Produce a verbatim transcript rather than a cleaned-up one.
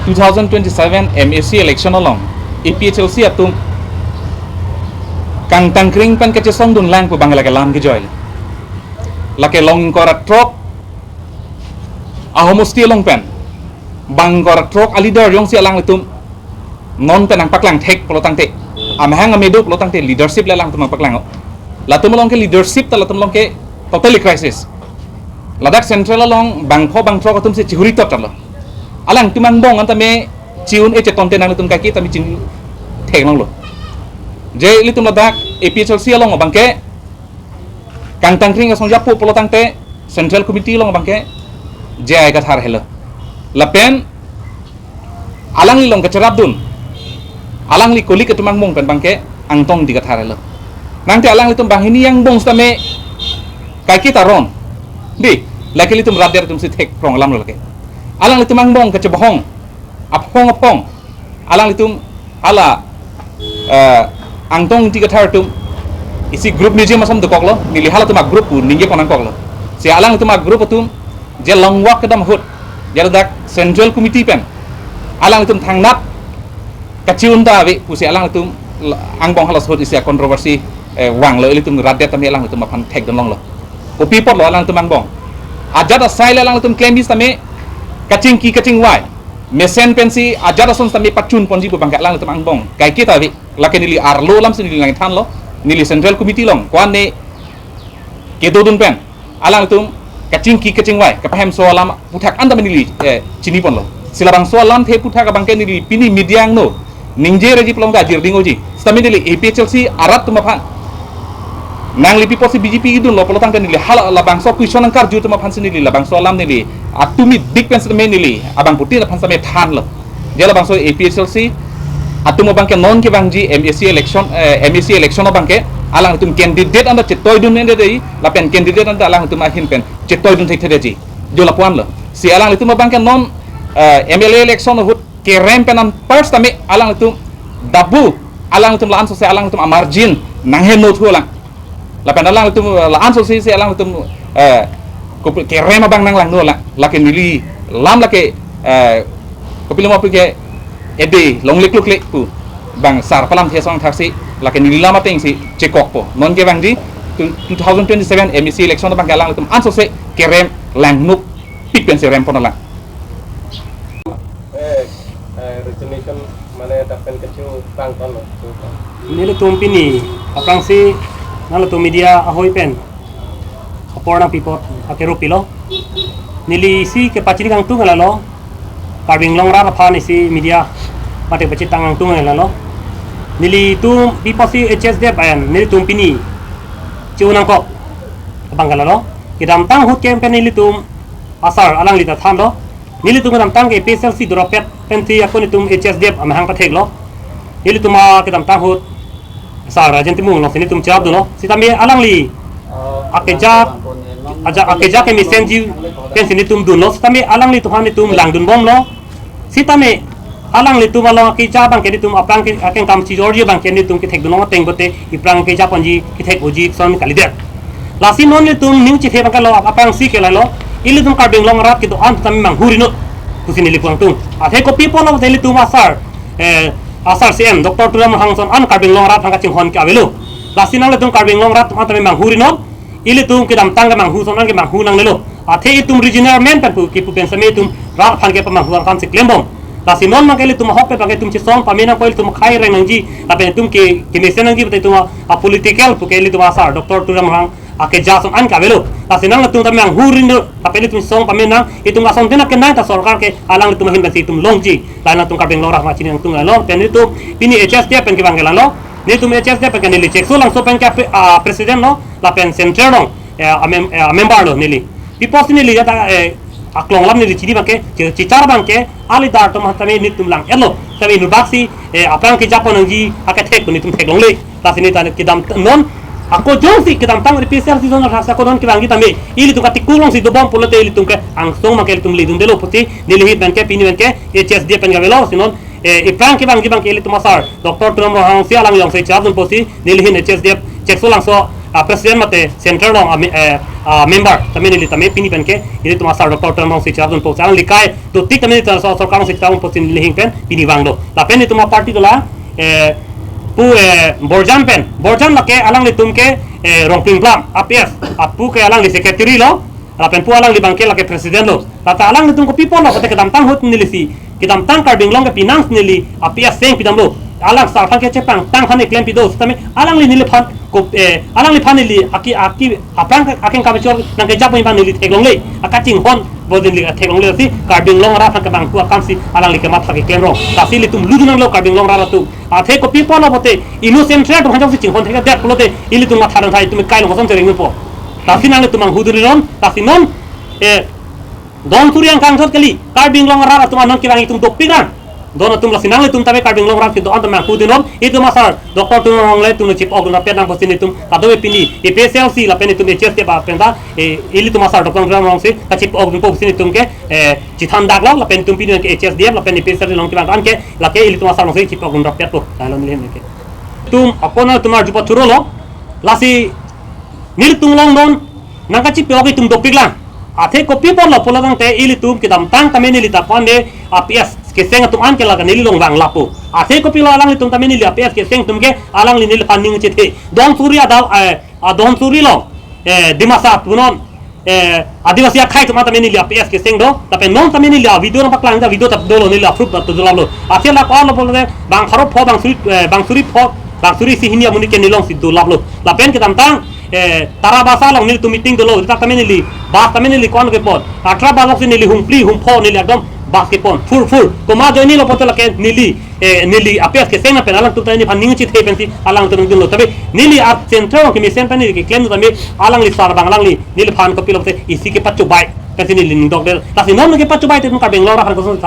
two thousand twenty-seven M A C election along A P H L C atum kangtangkring pen kachesongdun lang pu abang lake alam kejoi. Lake long ingkoi ra throk ahomosti along pen bang ingkoi ra throk aleader jongsi alanglitum non pen nangpaklang thek pulo tangte, amahang amedo pulo tangte leadership le alangtum nangpaklang-o. Latum along ke leadership ta latum along ke totally crisis. Ladak central along bangpho bangthrok atum si chihuri tot lo. Alangtum angbong an tame chi-un-e chetonte nanglitum kaike tame chini theklonglo. Je ilitum ladak A P H L C along abang ke kangtangkring asong japo pulo tangte Central Committee along abang ke J I Kathar helo. Lapen alangli along kacherapdun, alangli colleague atum angbong pen abang ke Angtong Ingti Kathar helo. Nangte alanglitum banghini angbong sitame kaike ta ron. Dei, lake ilitum rat det atum si thek prong alam lo lake. Alanglitum angbong kachebohong aphong aphong alanglitum hala, eh, Angtong Ingti Kathar atum isi group niji masam dokoklo, neli halatum agroup pu ningje pon nangkoklo. Si alanglitum agroup atum je long walk kedam ahut, je ladak Central Committee pen alanglitum thangnat kachi-un ta ave pusi alanglitum la-, angbong hala ahut isi a-controversy, eh, vanglo, ilitum rat det tame alanglitum aphan thekdun longlo. Kopi apotlo alanglitum angbong? Ajat asai le alanglitum klem bis tame kachingki kachingvai mesen pensi ajat ason sitame pachun ponji pu abang ke alanglitum angbong kaike ta ave. Lake neli arlo alam si neli nangthanlo, neli Central Committee along ko-an ne kedodun pen alanglitum kachingki kachingvai kapahemso alam aphuthak an tame neli, eh, chini ponlo. Si labangso alamthe aphuthak abang ke neli pini media angno ningje reji pulo tangte ajir ding-oji. Sitame neli A P H L C arat atum aphan, nangli pi apotsi B J P idunlo pulo tangte neli hala labangso question nangkarju atum aphan si neli labangso alam neli atumi dik pen sitame neli abangphutin aphan sitame thanlo. Je labangso A P H L C atum abang ke non kevangji M A C election, eh, M A C election abang ke alangtum candidate anta chetoidun-e dei, lapen candidate anta alangtum ahin pen chetoidun thekthedetji. Jo lapu-anlo. Si alanglitum abang ke non, eh, M L A election ahut kerem pen an first tame alanglitum dabu, alanglitum la-an sose alanglitum amargin nangheno thulang. Lapen alanglitum, eh, la-an sose si alanglitum, eh, kopi kerem abang nanglangno lang. Lake neli lam lake, eh, kopilo ma pu ke ede longlek luklek pu bang sar palamthe asong thaksi lake neli lam ateng si chekokpo. Non kevangji two, two thousand twenty-seven M A C election abang ke alanglitum ansose kerem langnopik pensi rem pon lang. Eh, eh, resignation mane dak pen kecho tang ton lo. Nelitum pini aphrangsi nanglitum media ahoi pen apor nangpi apot akerup pilo. Neli isi kepachini kangtung lalo. Karbi Anglong rat aphan isi media mate pachitang kangtung lalo. Nelitum pi apotsi H S D F an nelitum pini chi-un nangkok abang ke lalo. Kedamtang ahut ke pen nelitum asar alangli ta thanlo. Nelitum kedamtang ke A P H L C dorapet pensi ako nelitum H S D F amahang patheklo. Nelitum a kedamtang ahut sar Rajen Timung alongsi nelitum cherapdunlo. Sitame alangli akeja, aja, akeja kemesenji pensi nelitum dunlo. Sitame alanglitum aphan nelitum langdunbomlo. Sitame alanglitum along akeja abang ke nelitum aphrang ke akeng kam chijorji abang ke nelitum kethekdunlong ateng pote iphrang keja ponji kethek-oji ason kalidet. Lasi non nelitum ning chethe abang ke lo ap-, aphrangsi ke lalo, ilitum Karbi Anglong rat kedo-an tame manghu rinut pusi neli pu kangtung. Athe kopi apotlo pote ilitum asar, eh, asar C M Doctor Tuliram Ronghang ason an Karbi Anglong rat aphan kachinghon ke avelo. Lasi nanglitum Karbi Anglong rat an tame manghu rinut, ilitum kedamtang kemanghu ason an kemanghu nangnelo. Athe itum regional men pen pu kipu pen sitame itum rat aphan kepamanghu aphan si klembom. Lasi non abang ke ilitum ahok pen abang ke itum chesong pame nangpo, ilitum akhai reng nangji lapen itum ke kemesen nangji pote itum a, a political pu ke ilitum asar Doctor Tuliram Ronghang akeja ason an ke avelo. Lasi nanglitum tame manghu rinut lapen itum song pame nang, itum asong tina kenai ta sorkar ke alanglitum ahin pensi itum longji. Lahenlo nangtum Karbi Anglong rat aphan chini kangtung lalo. Pen itum pini H S D F pen kevang ke lalo. Nelitum H S D F pen ke neli Chekso Langso pen ke a pre-, ah, president lo, lapen central along, eh, amem-, eh, member lo neli. Pi apotsi neli jata, eh, aklong alam neli chini abang ke, che-, chichar abang ke, a leader atum tame nelitum lang-etlo. Tame inut bak si, eh, aphrang keja pon nangji akethek pu nelitum theklongle. Lasi neli ta kedam non, ako jongsi kedamtang A P H L C ason athak si ako non kevangji tame, ilitum katikul alongsi dobom pulote ilitum ke angsong abang ke ilitum ledundelo pusi, neli ahin pen ke pini pen ke H S D F pen ke avelo, si non, eh, iphrang kevangji abang ke ilitum asar Doctor Tuliram Ronghang si alang alongsi cherapdun pusi, neli ahin H S D F Chekso Langso, ah, president mate central along, ah, mi-, eh, ah, member tame neli tame pini pen ke ilitum asar Doctor Tuliram Ronghang si cherapdunpo, alangli kai dotik tame neli asar sorkar along si cherapdunpo si neli ahin pen pini vanglo. Lapen ilitum aparty dola, eh, pu, eh, Borjan pen, Borjan lake alanglitum ke, eh, Rongpling Plam, A P S, apu ke alangli secretary lo, lapen pu alangli abang ke lake president lo. Lata alanglitum kopi apotlo pulote kedamtang ahut neli si, kedamtang Karbi Anglong ke pinang neli A P S seng pidamlo. Alang sar aphan ke chepangtang aphan keklem pido sitame alangli neliphan ko, eh, alangliphan neli aki, aki aphrang akeng kachechor nangkejapon abang neli theklongle. Akachinghon bodi neli theklongle si Karbi Anglong arat aphan kebangphu akam si alangli kematha keklem rong. Lasi ilitum lutdun nanglo Karbi Anglong arat atum. Athe kopi apotlo pulote innocent thre atum aphan jongsi chinghon thekthedet pulote ilitum matha dam thai itum kai along koson chereng po. Lasi nanglitum nanghudun non, lasi non, eh, don suri angkang thot kali, Karbi Anglong arat atum anon kevang itum dopik nang. Don atum lasi nanglitum tame Karbi Anglong arat kedo-an tame nanghudun non, itum asar Doctor Tuliram Ronghang le itum chip-ok dunrap nangpo si nelitum kadokave pini A P H L C lapen itum H S D F apenta, eh, ilitum asar Doctor Tuliram Ronghang si kachip-ok dunpo si nelitum ke, eh, chethan daklo, lapen itum pini ke H S D F lapen A P H L C along kevang an ke lake ilitum asar along si chip-ok dunrappo. Lailon lim ke. Itum akona itum arju pathurlo, lasi nelitum along non nangkachipi-ok itum dopik lang. Athe kopi apotlo pulo tangte ilitum kedamtang tame neli ta pon de A P S keseng atum an ke lake neli along vang lapo. Athe kopilo alanglitum tame neli A P S keseng atum ke alangli neliphan ning chethe. Don suri adal, eh, a don suri lo, eh, Dimasa punon, eh, Adivasi akhei atum an tame neli A P S keseng do, lapen non tame neli a video nangpaklang ta video ta dolo, neli a proof ta dolaplo. Athe la ko-anlo pulote bang pharo pho bang suri, eh, bang suri pho, bang suri isi hini amonit ke neli along si dolaplo. Lapen kedamtang, eh, Tarabasa along nelitum meeting dolo, dak tame neli bus tame neli ko-an kepon. Athra bus along si neli hum phli hum pho neli ekdom bus kepon. Full, full. Komat ajoinelo pulote lake neli, eh, neli A P S keseng lapen alangtum ta neliphan ning chethe pensi alangtum nangdunlo. Tapi neli a central kemesen pen neli keklem tame alangli sar abang alangli neliphan kopilo pulote isi kepachobai pensi neli ning dokdel. Lasi non kepachobai te itum Karbi Anglong arat aphan koson